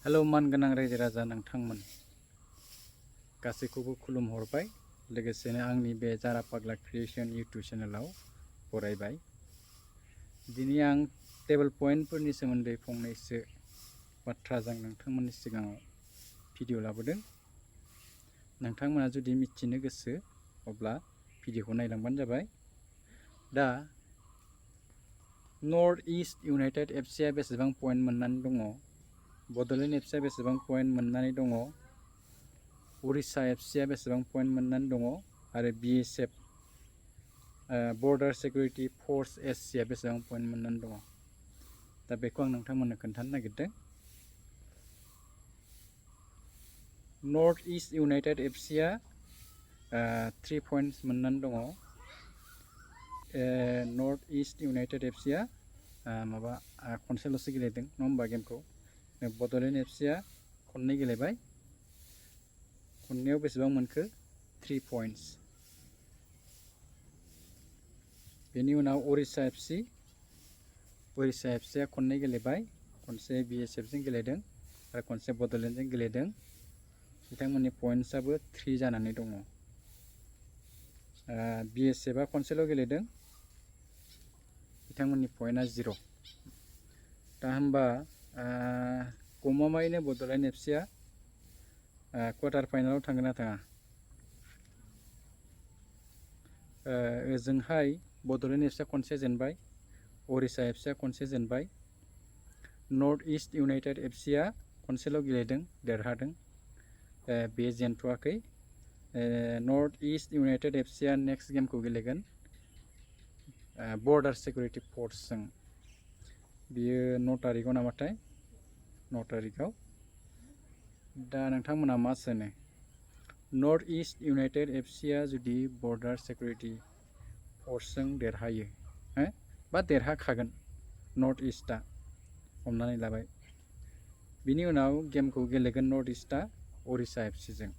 Hello मानगोनां रायजो राजा नोंथांमोन गासैखौबो खुलुमहरबाय लोगोसेनो आंनि बे जारा पाग्ला क्रिएशन यूट्यूब चेनेलाव बरायबाय। दिनै आं टेबल पॉइंटफोरनि सोमोन्दै फंनैसो बाथ्राजों नोंथांमोननि सिगाङाव भिडिअ लाबोदों। नोंथांमोना जुदि मिथिनो गोसो अब्ला भिडिअखौ नायलांबानो जाबाय। दा नर्थ ईस्ट यूनाइटेड एफसीआ बेसेबां पॉइंट मोननानै दङ, बड'लेण्ड एफसीआ बेसेबां पॉइंट मोननानै दङ, उड़ीसा एफसीआ बेसेबां पॉइंट मोननानै दङ आरो BSF बॉर्डर सिक्योरिटी फोर्स एससीआ बेसेबां पॉइंट मोननानै दङ। दा बेखौ आं नोंथांमोननो खोन्थानो नागिरदों। नर्थ ईस्ट यूनाइटेड एफसीआ 3 पॉइंट्स मोननानै दङ। नर्थ ईस्ट यूनाइटेड एफसीआ माबा खनसेल'सो गेलेदों नङा होमबा गेमखौ। बड'लेण्ड एफसीआ खननै गेलेबाय, खननैयाव बेसेबां मोनखो 3 पॉइंट्स। बेनि उनाव उड़ीसा एफसीआ खननै गेलेबाय, खनसे BSF जों गेलेदों आरो खनसे बड'लेण्डजों गेलेदों। बिथांमोननि पॉइंट्सआबो 3 जानानै दङ। BSFआ खनसेल' गेलेदों, बिथांमोननि पॉइंटआ 0। दा होमबा गमामायैनो बड'लेण्ड एफसीआ क्वार्टार फाइनालाव थांगोन ना थाङा? ओजोंहाय बड'लेण्ड एफसीआ खनसे जेनबाय, उड़ीसा एफसीआ खनसे जेनबाय, नर्थ ईस्ट यूनाइटेड एफसीआ खनसेल' गेलेदों, देरहादों, बे जेनथ'वाखै। नर्थ ईस्ट यूनाइटेड एफसीआ नेक्स्ट गेमखौ गेलेगोन बॉर्डर सिक्योरिटी फोर्सजों। बियो 9 तारिखआव नामाथाय, 9 तारिखआव। दा नोंथांमोना मा सानो? नर्थ ईस्ट यूनाइटेड एफसीआ जुदि बॉर्डर सिक्योरिटी फोर्सजों देरहायो, बा देरहाखागोन नर्थ ईस्टआ हमनानै लाबाय, बिनि उनाव गेमखौ गेलेगोन नर्थ ईस्टआ उड़ीसा एफसीजों।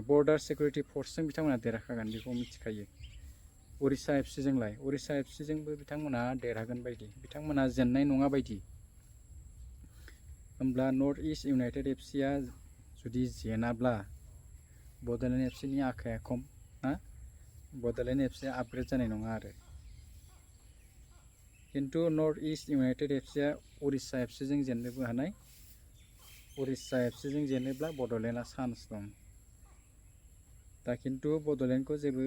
बॉर्डर सिक्योरिटी फोर्सजों बिथांमोना देरहाखागोन, बेखौ मिथिखायो। उड़ीसा एफसीजोंलाय? उड़ीसा एफसीजोंबो बिथांमोना देरहागोन बायदि, बिथांमोना जेननाय नङा बायदि। होमब्ला नर्थ ईस्ट यूनाइटेड एफसीआ जुदि जेनाब्ला बड'लेण्ड एफसीनि आखाया खम ना, बड'लेण्ड एफसीआ आपग्रेड जानाय नङा आरो। किन्तु नर्थ ईस्ट यूनाइटेड एफसीआ उड़ीसा एफसीजों जेननोबो हानाय। उड़ीसा एफसीजों जेनोब्ला बड'लेण्डआ चान्स दं। दा किन्तु बड'लेण्डखौ जेबो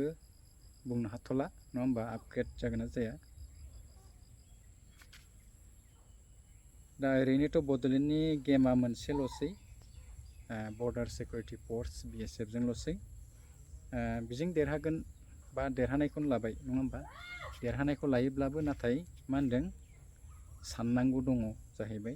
बुंनो हाथ'ला नङा होमबा, आपग्रेड जागोन ना जाया। दा ओरैनोथ' बड'लेण्डनि गेमा मोनसेल'सै, बॉर्डर सिक्योरिटी फोर्स BSF जोंल'सै। बेजों देरहागोन बा देरहानायखौनो लाबाय नङा होमबा। देरहानायखौ लायोब्लाबो नाथाय मा होनदों, साननांगौ दङ जाहैबाय।